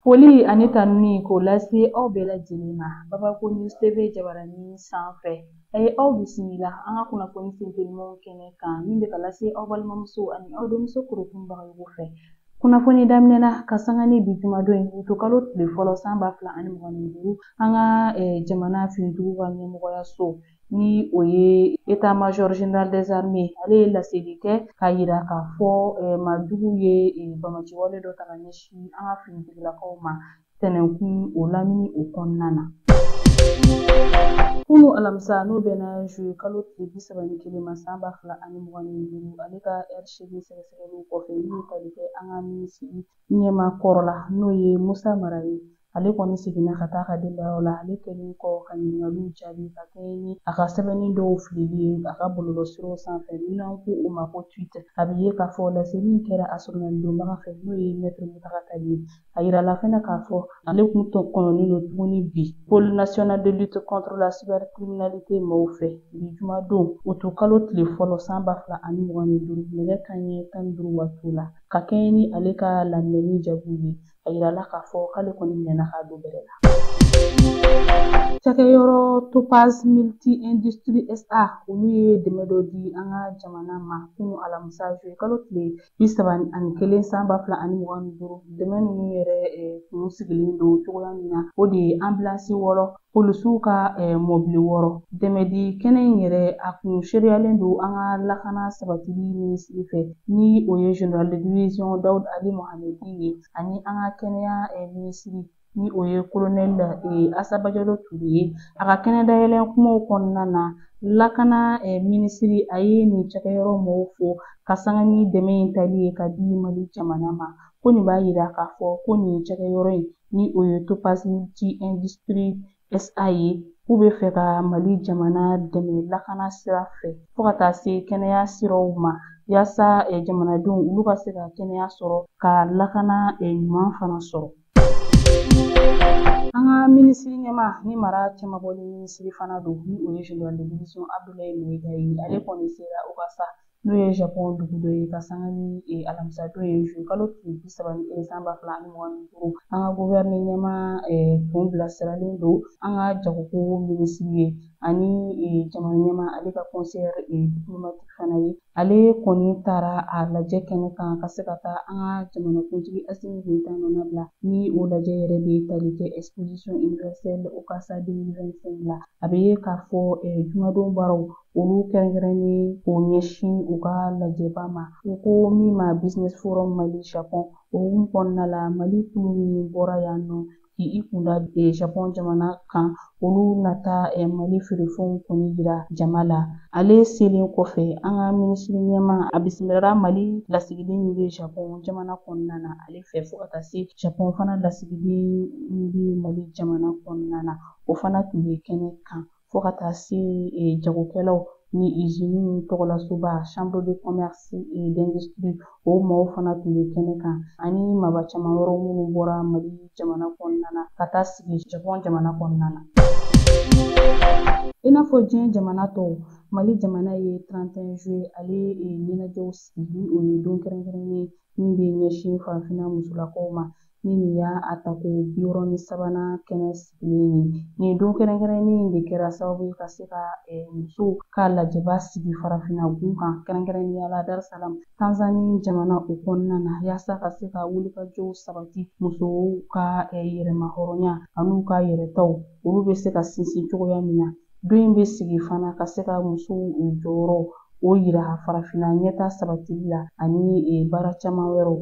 Foli ani tanuni k'o lase aw bɛɛ lajɛlen ma Babako News TV jabaranin sanfɛ. A ye aw bisimila an ka kunnafoni sentelimanw kɛnɛ kan min bɛ ka lase aw balimamuso ani aw denmuso Korokun Bagayogo fɛ. Kunnafoni daminɛna ka sanga ni bi jumadon ye utukalo tile fɔlɔ san 2025, an ka jamana finitigiw ka ɲɛmɔgɔyaso ni o ye état major général des armées, ale ye laseli kɛ k'a yira k'a fɔ maajugu ye bamaciwale dɔ ta ka ɲɛsin an ka finitigilakaw ma tɛnɛnkun o lamini o kɔnɔna na. Kunu alamisa, n'o bɛnna juillet kalo tile 31 ma san 2025, ale ka ɛri 8 sɛgɛsɛgɛliw kɔfɛ min ye tali kɛ an ka minisiri ɲɛmaa kɔrɔ la, n'o ye Musa Mara ye, ale kɔni seginna ka taa a ka denbayaw la, ale kɛlen kɔ ka ɲininkaliw jaabi ka kɛɲɛ ni a ka sɛbɛnni dɔw filili ye a ka bɔlɔlɔsiraw sanfɛ n'an ko o ma ko tweet. A bɛ ye k'a fɔ laseli in kɛra a sɔrɔnalidonbaga fɛ, n'o ye Maître Mutaga Tall ye. A yirala fɛnɛ k'a fɔ ale kun kɔnɔnen don tuguni bi Pôle national de lutte contre la cybercriminalité maaw fɛ bi jumadon utukalo tile fɔlɔ san 2025, nɛgɛ kanɲɛ 15 waatiw la, ka kɛɲɛ ni ale ka laminɛni jaabiw ye. A yirala k'a fɔ k'ale kɔni minɛna k'a don bɛrɛ la. Cakɛyɔrɔ Topaz Multi Industrie SA, olu ye dɛmɛ dɔ di an ka jamana ma kunu alamisa juillet kalo tile 31 san 2025. Dɛmɛ ninnu yɛrɛ kun sigilen don cogoya min na, o de ye ambulance 6, polisiw ka mɔbili 6. Dɛmɛdi kɛnɛ in yɛrɛ, a kun seereyalen don an ka lakana sabatili minisiri fɛ, ni o ye général de division Dawud Ali Mohamedi ye, ani an ka kɛnɛya minisiri, ni o ye colonel Asa Bajalo Ture ye. A ka kɛnɛ dayɛlɛ kumaw kɔnɔna na, lakana minisiri a ye nin cakɛyɔrɔ mɔgɔw fo ka sanga ni dɛmɛ in tali ye ka di Mali jamana ma, ko nin b'a yira k'a fɔ ko nin cakɛyɔrɔ in, ni o ye Topaz Multi Industrie SA ye, k'u bɛ fɛ ka Mali jamana dɛmɛ lakana sira fɛ fo ka taa se kɛnɛya siraw ma, yaasa jamanadenw olu ka se ka kɛnɛya sɔrɔ, ka lakana ɲuman fana sɔrɔ. An ka minisiri ɲɛmaa ni mara cɛmabɔli minisiri fana don, ni o ye général de division Abdoulaye Maïga ye, ale kɔni sera Okasa, n'o ye Japon dugu dɔ ye, ka sanga ni alamisadon ye juillet kalo tile 31 san 2025. An ka gouvernement ɲɛmaa tun bilasiralen don an ka jagoko minisiri ye ani jamana ɲɛmaa ale ka conseiller diplomatique fana ye. Ale kɔni taara a lajɛ kɛnɛ kan ka se ka taa an ka jamanakuntigi Assimi Goïta nɔnabila, ni o lajɛ yɛrɛ bɛ tali kɛ exposition universelle Okasa 2025 la. A bɛ ye k'a fɔ jumadon baaraw olu kɛrɛnkɛrɛnnen k'o ɲɛsin u ka lajɛba ma, u ko min ma Business Forum Mali Japon. O hukumu kɔnɔna la, Mali kulu min bɔra yan nɔ k'i kunda Japon jamana kan, olu nata Mali feerefɛnw kɔni yira jama la. Ale selen kɔfɛ, an ka minisiri ɲɛmaa a bisimilara Mali lasigiden min bɛ Japon jamana kɔnɔna na ale fɛ, fo ka taa se Japon fana lasigiden min bɛ Mali jamana kɔnɔna na, o fana tun bɛ kɛnɛ kan, fo ka taa se jagokɛlaw ni izini tɔgɔlasoba chambre de commerce et d'industrie, o maaw fana tun bɛ kɛnɛ kan, ani maaba caman wɛrɛw minnu bɔra Mali jamana kɔnɔna na ka taa sigi Japon jamana kɔnɔna na. I n'a fɔ diɲɛ jamana tɔw, Mali jamana ye 31 juillet ale ɲɛnajɛw sigi, ni o ye don kɛrɛnkɛrɛnnen min bɛ ɲɛsin farafinna musolakaw ma, ni nin y'a a tako 63nan kɛnɛ sigilen ye. Nin don kɛrɛnkɛrɛnnen in de kɛra sababu ye ka se ka musow ka lajɛba sigi farafinna gun kan, kɛrɛnkɛrɛnnenya la Dar es Salaam, Tanzanie jamana o kɔnɔna na, yaasa ka se ka wulikajɔw sabati musow ka yɛrɛmahɔrɔnya an'u ka yɛrɛtaw olu bɛ se ka sinsin cogoya min na. Don in bɛ sigi fana ka se ka musow jɔyɔrɔ o yira farafinna ɲɛta sabatili la ani baara caman wɛrɛw.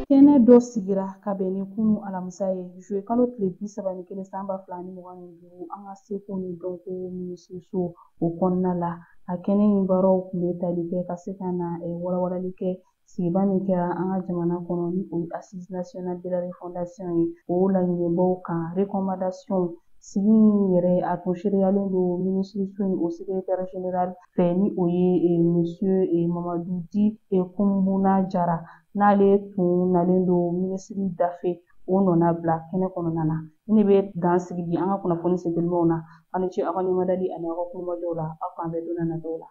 Kɛnɛ dɔ sigira ka bɛn ni kunu alamisa ye juillet kalo tile 31 san 2025, an ka seko ni dɔnko minisiriso o kɔnɔna la. A kɛnɛ in baaraw tun bɛ tali kɛ ka se ka na walawalali kɛ sigiba min kɛra an ka jamana kɔnɔ, ni o ye Assise nationale de la refondation ye, o laɲinibaw kan, recommandation. Sigi in yɛrɛ, a tun seereyalen don minisiriso in o secrétaire général fɛ, ni o ye monsieur Mamadu Di Kunbuna Jara, n'ale tun nalen don minisiri dafe o nɔna bila kɛnɛ kɔnɔna na. Ni ne bɛ dan sigi bi an ka kunnafoni sentelimaw na. Aw ni ce aw ka ɲɛmadali ani aw ka kulomajɔw la. Aw k'an bɛn don nataw la.